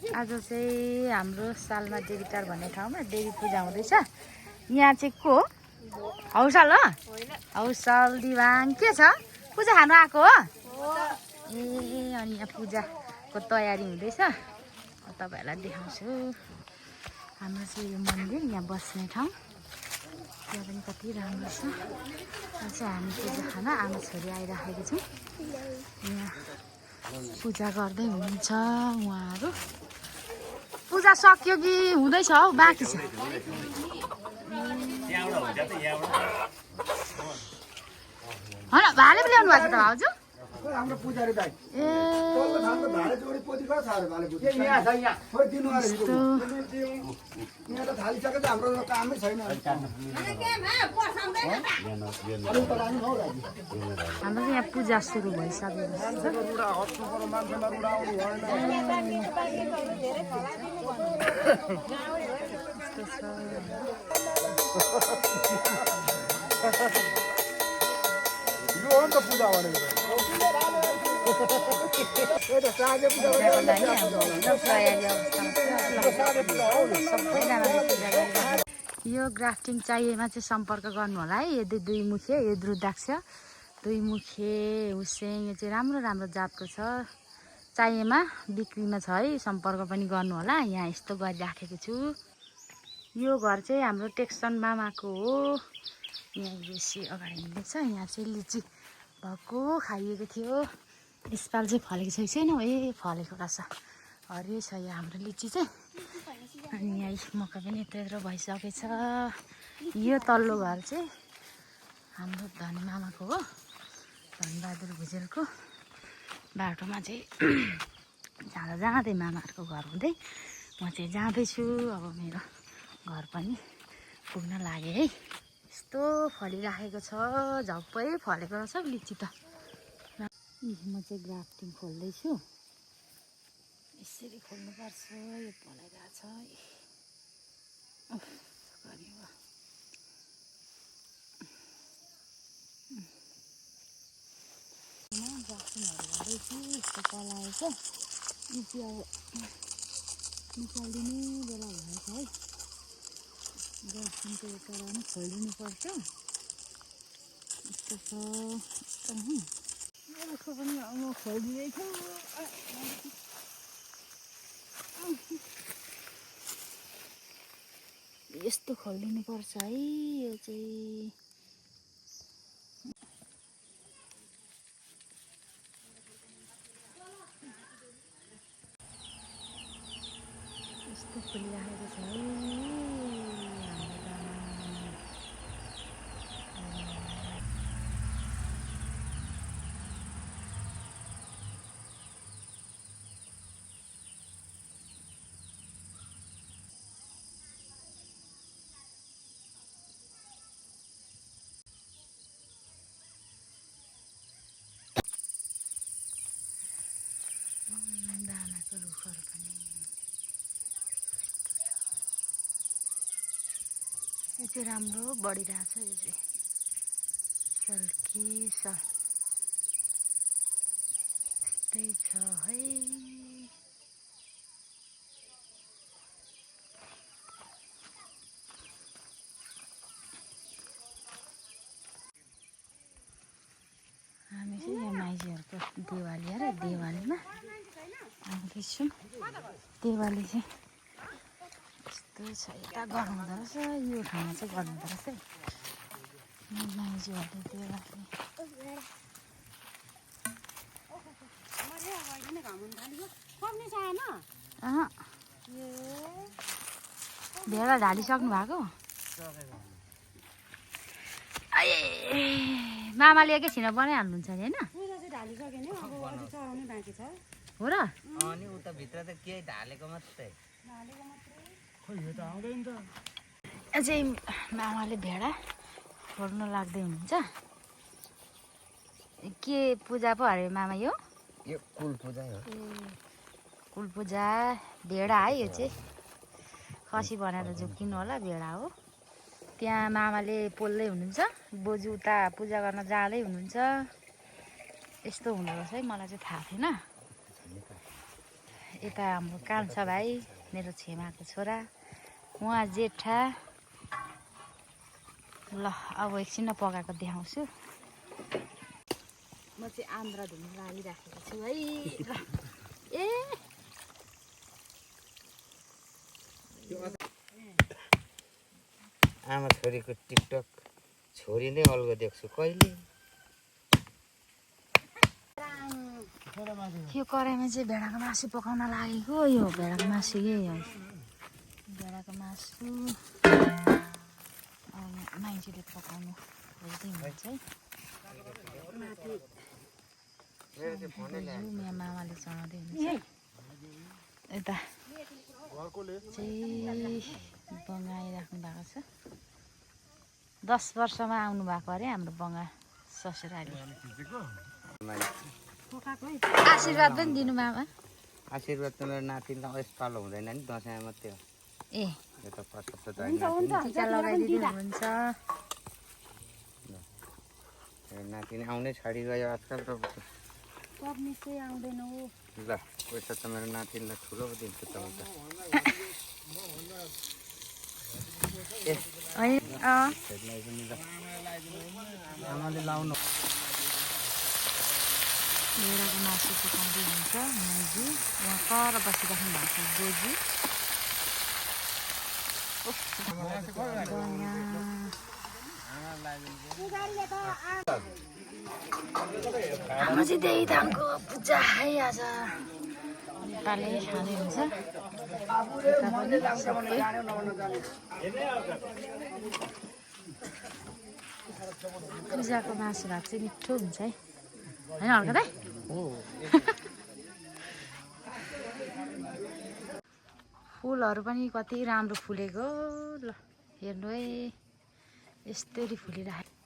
आज चाहिँ हाम्रो सालमा देवीटार भन्ने ठाउँमा देवी पूजा हुँदैछ। यहाँ चाहिँ को हौसल हो? हौसल दिवाङ के छ? पूजा खानु आएको हो? ए अनि यहाँ पूजाको तयारी हुँदैछ। तपाईँहरूलाई देखाउँछु। हाम्रो चाहिँ यो मन्दिर, यहाँ बस्ने ठाउँ। यहाँ पनि कति राम्रो छ। यहाँ चाहिँ हामी पूजा खान आमा छोरी आइराखेको छौँ। यहाँ पूजा गर्दै हुनुहुन्छ उहाँहरू। पूजा सक्यो कि हुँदैछ हौ, बाँकी छ? होइन, भाले पनि ल्याउनु भएको छ त भाउजू? हाम्रो पुजारी दाइ ए भाले जोडी पोती कहाँ छ अरे भाले पोती यहाँ छ यहाँ खोइ दिनु अरे यहाँ त थालिसक्यो त हाम्रो कामै छैन हाम्रो चाहिँ यहाँ पूजा सुरु भइसकेको छ। यो हो नि त पूजा भनेको यो ग्राफ्टिङ चाहिएमा चाहिँ सम्पर्क गर्नु होला है। यदि दुई मुखे यो रुद्राक्ष, दुई मुखे हुसेङ, यो चाहिँ राम्रो राम्रो जातको छ। चाहिएमा बिक्रीमा छ है, सम्पर्क पनि गर्नु होला। यहाँ यस्तो गरिराखेको छु। यो घर चाहिँ हाम्रो टेक्सन मामाको हो। यहाँ बेसी अगाडि हुँदैछ। यहाँ चाहिँ लिची भएको खाइएको थियो। यसपालि चाहिँ फलेको छ कि छैन? ए फलेको रहेछ, हरियो छ यो हाम्रो लिची चाहिँ। अनि यहाँ मकै पनि यत्रो यत्रो भइसकेछ। यो तल्लो घर चाहिँ हाम्रो धनी मामाको हो, धनबहादुर भुजेलको। बाटोमा चाहिँ जाँदा जाँदै मामाहरूको घर हुँदै म चाहिँ जाँदैछु। अब मेरो घर पनि पुग्न लाग्यो है। यस्तो फलिराखेको छ, झप्पै फलेको रहेछ लिची त। म चाहिँ ग्राफ्टिङ खोल्दैछु। यसरी खोल्नुपर्छ। यो फलाइरहेको छ। ग्राफ्टिङहरू गर्दैछु। यस्तो पलाएछ। यो चाहिँ अब निकालिदिने बेला भएछ है। ग्राफ्टिङको यो तल पनि खोलिदिनुपर्छ। यस्तो छ। अर्को पनि अब खोलिदिँदैछु। यस्तो खोलिदिनुपर्छ है। यो चाहिँ यस्तो खोलिराखेको छ है। दानाको रुखहरू पनि यो चाहिँ राम्रो बढिरहेछ। यो चाहिँ सल्की छ, यस्तै छ है। हामी चाहिँ यहाँ माइजीहरूको दिवाली र दिवालीमा आउँदैछौँ। दिवाली चाहिँ यस्तो छ। यता गर्नुहुँदो रहेछ, यो ठाउँमा चाहिँ गर्नुहुँदो रहेछ है माइजीहरूले दिवाली। भेडा ढालिसक्नु भएको? मामाले एकैछिन बनाइहाल्नुहुन्छ नि होइन? हो र? अनि उता भित्र त के ढालेको मात्रै। अझै मामाले भेडा फोड्नु लाग्दै हुनुहुन्छ। के पूजा पो अरे मामा यो? यो कुल पूजा हो। कुल पूजा भेडा है। यो चाहिँ खसी भनेर झुक्किनु होला, भेडा हो। त्यहाँ मामाले पोल्दै हुनुहुन्छ, बोजू उता पूजा गर्न जाँदै हुनुहुन्छ। यस्तो हुँदो रहेछ है, मलाई चाहिँ थाहा थिएन। यता हाम्रो कान्छा भाइ मेरो छेमाको छोरा उहाँ जेठा ल अब एकछिनमा पकाएको देखाउँछु म चाहिँ आन्द्रा धुन लागिराखेको छु है ल ए आमा छोरीको टिकटक छोरी नै अल्गो देख्छु कहिले यो कराईमा चाहिँ भेडाको मासु पकाउन लागेको यो भेडाको मासु यही हो भेडाको मासु मान्छेले पकाउनु हुन्छ है यहाँ मामाले चढाउँदै हुनुहुन्छ यता चाहिँ बङ्गाइराख्नु भएको छ 10 वर्षमा आउनु भएको अरे हाम्रो बङ्गा ससुराली आशीर्वाद पनि दिनु मामा आशीर्वाद त मेरो नातिलाई यसपालो हुँदैन नि दसैँ मात्रै हो ए यो त पछाडि त टिका लगाइदिनु हुन्छ मेरो नाति नै आउनै छोडी गयो आजकल त निश्चय आउँदैन हो ल पैसा त मेरो नातिलाई ठुलो दिन्छु त हुन्छ आमाले लाउनु भेडाको मासु पकाउँदै हुन्छ माइजू उहाँ पर बसिराख्नु भएको छ बोजू चाहिँ त्यही धानको पूजा है आज नेपाली खाँदै हुन्छ पूजाको मासु भात चाहिँ मिठो हुन्छ है होइन हल्का दाइ फुलहरू पनि कति राम्रो फुलेको ल हेर्नु है यस्तरी फुलिरहेको